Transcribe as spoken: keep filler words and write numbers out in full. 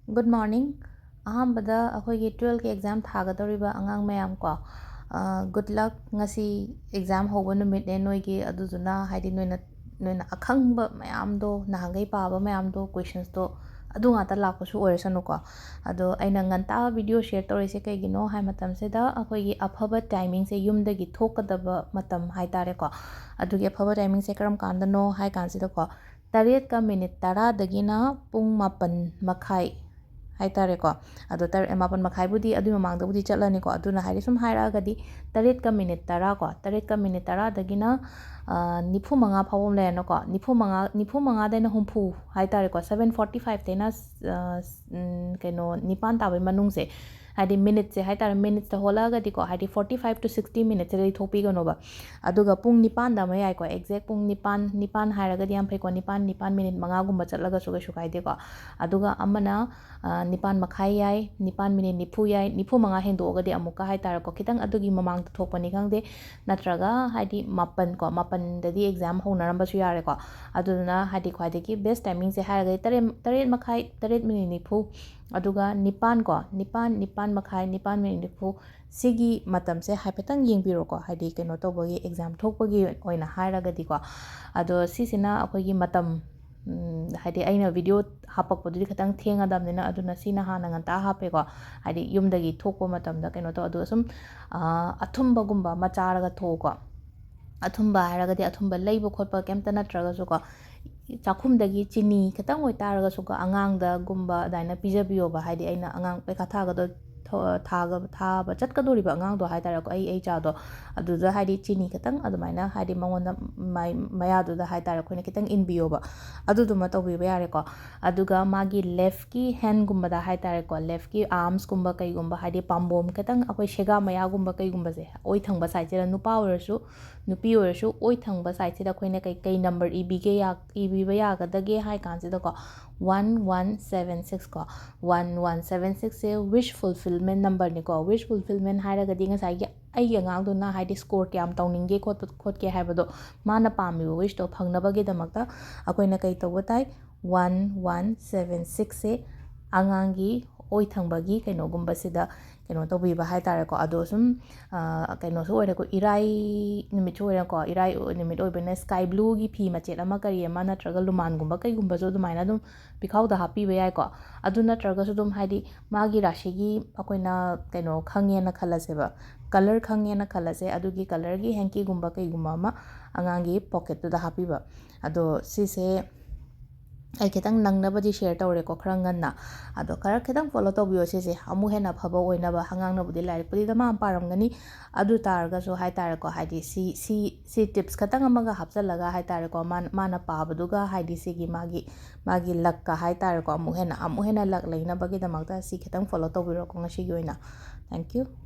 Good morning. ꯑꯍꯥꯟꯕꯗ ꯑꯩꯈꯣꯏꯒꯤ twelfth exam ꯊꯥꯒꯗꯧꯔꯤꯕ ꯑꯉꯥꯡ ꯃꯌꯥꯝ ꯀꯣ, good luck. ꯉꯁꯤ exam ꯍꯧꯕ ꯅꯨꯃꯤꯠꯅꯦ ꯅꯣꯏꯒꯤ, ꯑꯗꯨꯗꯨꯅ ꯍꯥꯏꯗꯤ ꯅꯣꯏꯅ ꯅꯣꯏꯅ ꯑꯈꯪꯕ ꯃꯌꯥꯝꯗꯣ, ꯅꯍꯥꯟꯈꯩ ꯄꯥꯕ ꯃꯌꯥꯝꯗꯣ, questions ꯇꯣ ꯑꯗꯨ ꯉꯥꯛꯇ ꯂꯥꯛꯄꯁꯨ ꯑꯣꯏꯔꯁꯅꯨꯀꯣ꯫ ꯑꯗꯣ ꯑꯩꯅ ꯉꯟꯇꯥ video share ꯇꯧꯔꯤꯁꯦ ꯀꯩꯒꯤꯅꯣ ꯍꯥꯏ ꯃꯇꯝꯁꯤꯗ, ꯑꯩꯈꯣꯏꯒꯤ ꯑꯐꯕ timing ꯁꯦ, ꯌꯨꯝꯗꯒꯤ ꯊꯣꯛꯀꯗꯕ ꯃꯇꯝ ꯍꯥꯏ ꯇꯥꯔꯦꯀꯣ, ꯑꯗꯨꯒꯤ ꯑꯐꯕ timing ꯁꯦ ꯀꯔꯝ ꯀꯥꯟꯗꯅꯣ ꯍꯥꯏ ꯀꯥꯟꯁꯤꯗꯀꯣ, ꯇꯔꯦꯠꯀ minute ꯇꯔꯥꯗꯒꯤꯅ ꯄꯨꯡ ꯃꯥꯄꯟ ꯃꯈꯥꯏ ꯍꯥꯏ ꯇꯥꯔꯦꯀꯣ꯫ ꯑꯗꯣ ꯇꯔꯦꯠ, ꯃꯥꯄꯟ ꯃꯈꯥꯏꯕꯨꯗꯤ ꯑꯗꯨꯒꯤ ꯃꯃꯥꯡꯗꯕꯨꯗꯤ ꯆꯠꯂꯅꯤꯀꯣ꯫ ꯑꯗꯨꯅ ꯍꯥꯏꯗꯤ ꯁꯨꯝ ꯍꯥꯏꯔꯛꯑꯒꯗꯤ ꯇꯔꯦꯠꯀ minute ꯇꯔꯥ ꯀꯣ, ꯇꯔꯦꯠꯀ minute ꯇꯔꯥꯗꯒꯤꯅ, ꯑ, ꯅꯤꯐꯨ ꯃꯉꯥ ꯐꯥꯎꯕ ꯑꯃ ꯂꯩꯔꯦꯅꯀꯣ꯫ ꯅꯤꯐꯨ ꯃꯉꯥ, ꯅꯤꯐꯨ ꯃꯉꯥꯗꯩꯅ ꯍꯨꯝꯐꯨ ꯍꯥꯏ ꯇꯥꯔꯦꯀꯣ, seven forty five ꯇꯩꯅ, ꯑ, ꯎꯝ, ꯀꯩꯅꯣ, ꯅꯤꯄꯥꯟ ꯇꯥꯕꯒꯤ ꯃꯅꯨꯡꯁꯦ, ꯍꯥꯏꯗꯤ minute ꯁꯦ ꯍꯥꯏ ꯇꯥꯔꯦ, minutes ꯇ ꯍꯣꯜꯂꯛꯑꯒꯗꯤꯀꯣ, ꯍꯥꯏꯗꯤ forty five to sixty minutes ꯁꯤꯗꯩ ꯊꯣꯛꯄꯤꯒꯅꯣꯕ꯫ ꯑꯗꯨꯒ ꯄꯨꯡ ꯅꯤꯄꯥꯟꯗ ꯑꯃ ꯌꯥꯏꯀꯣ, exact ꯄꯨꯡ ꯅꯤꯄꯥꯟ, ꯅꯤꯄꯥꯟ ꯍꯥꯏꯔꯒꯗꯤ ꯌꯥꯝ ꯐꯩꯀꯣ, ꯅꯤꯄꯥꯟ, ꯅꯤꯄꯥꯟ minute ꯃꯉꯥꯒꯨꯝꯕ ꯆꯠꯂꯒꯁꯨ ꯀꯩꯁꯨ ꯀꯥꯏꯗꯦꯀꯣ꯫ ꯑꯗꯨꯒ ꯑꯃꯅ, ꯑ, ꯅꯤꯄꯥꯟ ꯃꯈꯥꯏ ꯌꯥꯏ, ꯅꯤꯄꯥꯟ minute ꯅꯤꯐꯨ ꯌꯥꯏ, ꯅꯤꯐꯨ ꯃꯉꯥ ꯍꯦꯟꯗꯣꯛꯑꯒꯗꯤ ꯑꯃꯨꯛꯀ ꯍꯥꯏ ꯇꯥꯔꯦꯀꯣ, ꯈꯤꯇꯪ ꯑꯗꯨꯒꯤ ꯃꯃꯥꯡꯗ ꯊꯣꯛꯄꯅꯤ ꯈꯪꯗꯦ, ꯅꯠꯇ꯭ꯔꯒ ꯍꯥꯏꯗꯤ ꯃꯥꯄꯟ ꯀꯣ, ꯃꯥꯄꯟꯗꯗꯤ exam ꯍꯧꯅꯔꯝꯕꯁꯨ ꯌꯥꯔꯦꯀꯣ꯫ ꯑꯗꯨꯗꯨꯅ ꯍꯥꯏꯗꯤ ꯈ꯭ꯋꯥꯏꯗꯒꯤ best timing ꯁꯦ ꯍꯥꯏꯔꯒꯗꯤ ꯇꯔꯦꯠ, ꯇꯔꯦꯠ ꯃꯈꯥꯏ, ꯇꯔꯦꯠ minute ꯅꯤꯐꯨ, ꯑꯗꯨꯒ ꯅꯤꯄꯥꯟ ꯀꯣ, ꯅꯤꯄꯥꯟ, ꯅꯤꯄꯥꯟ ꯃꯈꯥꯏ, ꯅꯤꯄꯥꯟ minute ꯅꯤꯐꯨ, ꯁꯤꯒꯤ ꯃꯇꯝꯁꯦ ꯍꯥꯏꯐꯦꯠꯇꯪ ꯌꯦꯡꯕꯤꯔꯣꯀꯣ, ꯍꯥꯏꯗꯤ ꯀꯩꯅꯣ ꯇꯧꯕꯒꯤ, exam ꯊꯣꯛꯄꯒꯤ ꯑꯣꯏꯅ ꯍꯥꯏꯔꯒꯗꯤꯀꯣ꯫ ꯑꯗꯣ ꯁꯤꯁꯤꯅ ꯑꯩꯈꯣꯏꯒꯤ ꯃꯇꯝ, ꯎꯝ, ꯍꯥꯏꯗꯤ ꯑꯩꯅ video ꯍꯥꯞꯄꯛꯄꯗꯨꯗꯤ ꯈꯤꯇꯪ ꯊꯦꯡꯉꯗꯕꯅꯤꯅ, ꯑꯗꯨꯅ ꯁꯤꯅ ꯍꯥꯟꯅ ꯉꯟꯇꯥ ꯍꯥꯞꯄꯦꯀꯣ, ꯍꯥꯏꯗꯤ ꯌꯨꯝꯗꯒꯤ ꯊꯣꯛꯄ ꯃꯇꯝꯗ ꯀꯩꯅꯣ ꯇꯧ꯫ ꯑꯗꯨꯒ ꯁꯨꯝ, ꯑ, ꯑꯊꯨꯝꯕꯒꯨꯝꯕ ꯑꯃ ꯆꯥꯔꯒ ꯊꯣꯛꯎꯀꯣ꯫ ꯑꯊꯨꯝꯕ ꯍꯥꯏꯔꯒꯗꯤ ꯑꯊꯨꯝꯕ ꯂꯩꯕ ꯈꯣꯠꯄ ꯀꯩꯝꯇ ꯅꯠꯇ꯭ꯔꯒꯁꯨꯀꯣ, ꯆꯥꯛꯈꯨꯝꯗꯒꯤ ꯆꯤꯅꯤ ꯈꯤꯇꯪ ꯑꯣꯏꯇꯥꯔꯒꯁꯨꯀꯣ, ꯑꯉꯥꯡꯗꯒꯨꯝꯕ ꯑꯗꯨꯃꯥꯏꯅ ꯄꯤꯖꯕꯤꯌꯣꯕ꯫ ꯍꯥꯏꯗꯤ ꯑꯩꯅ ꯑꯉꯥꯡ ꯄꯩꯈꯥ ꯊꯥꯒꯗ-, ꯊ-, ꯊꯥꯒ-, ꯊꯥꯕ ꯆꯠꯀꯗꯧꯔꯤꯕ ꯑꯉꯥꯡꯗꯣ ꯍꯥꯏ ꯇꯥꯔꯦꯀꯣ, ꯑꯩ, ꯑꯩ ꯆꯥꯗꯣ, ꯑꯗꯨꯗ ꯍꯥꯏꯗꯤ ꯆꯤꯅꯤ ꯈꯤꯇꯪ ꯑꯗꯨꯃꯥꯏꯅ ꯍꯥꯏꯗꯤ ꯃꯉꯣꯟꯗ ꯃꯥꯏ-, ꯃꯌꯥꯗꯨꯗ ꯍꯥꯏ ꯇꯥꯔꯦ, ꯑꯩꯈꯣꯏꯅ ꯈꯤꯇꯪ ꯏꯟꯕꯤꯌꯣꯕ꯫ ꯑꯗꯨꯗꯨꯃ ꯇꯧꯕꯤꯕ ꯌꯥꯔꯦꯀꯣ꯫ ꯑꯗꯨꯒ ꯃꯥꯒꯤ left ꯀꯤ hand ꯒꯨꯝꯕꯗ ꯍꯥꯏ ꯇꯥꯔꯦꯀꯣ, left ꯀꯤ arms ꯀꯨꯝꯕ ꯀꯩꯒꯨꯝꯕ, ꯍꯥꯏꯗꯤ ꯄꯥꯝꯕꯣꯝ ꯈꯤꯇꯪ ꯑꯩꯈꯣꯏ ꯁꯦꯒꯥ ꯃꯌꯥꯒꯨꯝꯕ ꯀꯩꯒꯨꯝꯕꯁꯦ, ꯑꯣꯏ ꯊꯪꯕ side ꯁꯤꯗ, ꯅꯨꯄꯥ ꯑꯣꯏꯔꯁꯨ ꯅꯨꯄꯤ ꯑꯣꯏꯔꯁꯨ, ꯑꯣꯏ ꯊꯪꯕ side ꯁꯤꯗ ꯑꯩꯈꯣꯏꯅ ꯀꯩ, ꯀꯩ number ꯏꯕꯤꯒꯦ ꯌꯥ-, ꯏꯕꯤꯕ ꯌꯥꯒꯗꯒꯦ ꯍꯥꯏ ꯀꯥꯟꯁꯤꯗꯀꯣ, one one seven six ꯀꯣ, one one seven six ꯁꯦ wish fulfillment number ꯅꯤꯀꯣ꯫ Wish fulfillment ꯍꯥꯏꯔꯒꯗꯤ ꯉꯁꯥꯏꯒꯤ ꯑꯩꯒꯤ ꯑꯉꯥꯡꯗꯨꯅ ꯍꯥꯏꯗꯤ score ꯀꯌꯥꯝ ꯇꯧꯅꯤꯡꯒꯦ ꯈꯣꯠꯄ, ꯈꯣꯠꯀꯦ ꯍꯥꯏꯕꯗꯣ, ꯃꯥꯅ ꯄꯥꯝꯃꯤꯕ wish ꯇꯣ ꯐꯪꯅꯕꯒꯤꯗꯃꯛꯇ ꯑꯩꯈꯣꯏꯅ ꯀꯩ ꯇꯧꯕ ꯇꯥꯏ? One one seven six ꯁꯦ ꯑꯉꯥꯡꯒꯤ ꯑꯣꯏ ꯊꯪꯕꯒꯤ ꯀꯩꯅꯣꯒꯨꯝꯕꯁꯤꯗ ꯀꯩꯅꯣ ꯇꯧꯕꯤꯕ ꯍꯥꯏ ꯇꯥꯔꯦꯀꯣ꯫ ꯑꯗꯣ ꯁꯨꯝ ꯀꯩꯅꯣꯁꯨ ꯑꯣꯏꯔꯦꯀꯣ, ꯏꯔꯥꯏ ꯅꯨꯃꯤꯠꯁꯨ ꯑꯣꯏꯔꯦꯀꯣ, ꯏꯔꯥꯏ ꯅꯨꯃꯤꯠ ꯑꯣꯏꯕꯅ sky blueꯒꯤ ꯐꯤ ꯃꯆꯦꯠ ꯑꯃ ꯀꯔꯤ ꯑꯃ ꯅꯠꯇ꯭ꯔꯒ ꯂꯨꯃꯥꯟꯒꯨꯝꯕ ꯀꯩꯒꯨꯝꯕꯁꯨ ꯑꯗꯨꯃꯥꯏꯅ ꯑꯗꯨꯝ ꯄꯤꯈꯥꯎꯗ ꯍꯥꯞꯄꯤꯕ ꯌꯥꯏꯀꯣ꯫ ꯑꯗꯨ ꯅꯠꯇ꯭ꯔꯒꯁꯨ ꯑꯗꯨꯝ ꯍꯥꯏꯗꯤ ꯃꯥꯒꯤ ꯔꯥꯁꯤꯒꯤ ꯑꯩꯈꯣꯏꯅ ꯀꯩꯅꯣ ꯈꯪꯉꯦꯅ ꯈꯜꯂꯁꯦꯕ, colour ꯈꯪꯉꯦꯅ ꯈꯜꯂꯁꯦ, ꯑꯗꯨꯒꯤ colourꯒꯤ hankyꯒꯨꯝꯕ ꯀꯩꯒꯨꯝꯕ ꯑꯃ ꯑꯉꯥꯡꯒꯤ pocketꯇꯨꯗ ꯍꯥꯞꯄꯤꯕ꯫ ꯑꯗꯣ ꯁꯤꯁꯦ ꯑꯩ ꯈꯤꯇꯪ ꯅꯪꯅꯕꯗꯤ share ꯇꯧꯔꯦꯀꯣ, ꯈꯔ ꯉꯟꯅ꯫ ꯑꯗꯣ ꯈꯔ ꯈꯤꯇꯪ follow ꯇꯧꯕꯤꯌꯣ ꯁꯤꯁꯦ, ꯑꯃꯨꯛ ꯍꯦꯟꯅ ꯑꯐꯕ ꯑꯣꯏꯅꯕ꯫ ꯑꯉꯥꯡꯅꯕꯨꯗꯤ ꯂꯥꯏꯔꯤꯛꯄꯨꯗꯤ ꯗꯃꯥ ꯑꯃ ꯄꯥꯔꯝꯒꯅꯤ, ꯑꯗꯨ ꯇꯥꯔꯒꯁꯨ ꯍꯥꯏ ꯇꯥꯔꯦꯀꯣ, ꯍꯥꯏꯗꯤ ꯁꯤ, ꯁꯤ, ꯁꯤ tips ꯈꯇꯪ ꯑꯃꯒ ꯍꯥꯞꯆꯜꯂꯒ ꯍꯥꯏ ꯇꯥꯔꯦꯀꯣ, ꯃꯥꯅ, ꯃꯥꯅ ꯄꯥꯕꯗꯨꯒ ꯍꯥꯏꯗꯤ ꯁꯤꯒꯤ ꯃꯥꯒꯤ, ꯃꯥꯒꯤ luckꯀ ꯍꯥꯏ ꯇꯥꯔꯦꯀꯣ, ꯑꯃꯨꯛ ꯍꯦꯟꯅ, ꯑꯃꯨꯛ ꯍꯦꯟꯅ luck ꯂꯩꯅꯕꯒꯤꯗꯃꯛꯇ ꯁꯤ ꯈꯤꯇꯪ follow ꯇꯧꯕꯤꯔꯣꯀꯣ ꯉꯁꯤꯒꯤ ꯑꯣꯏꯅ꯫ Thank you꯫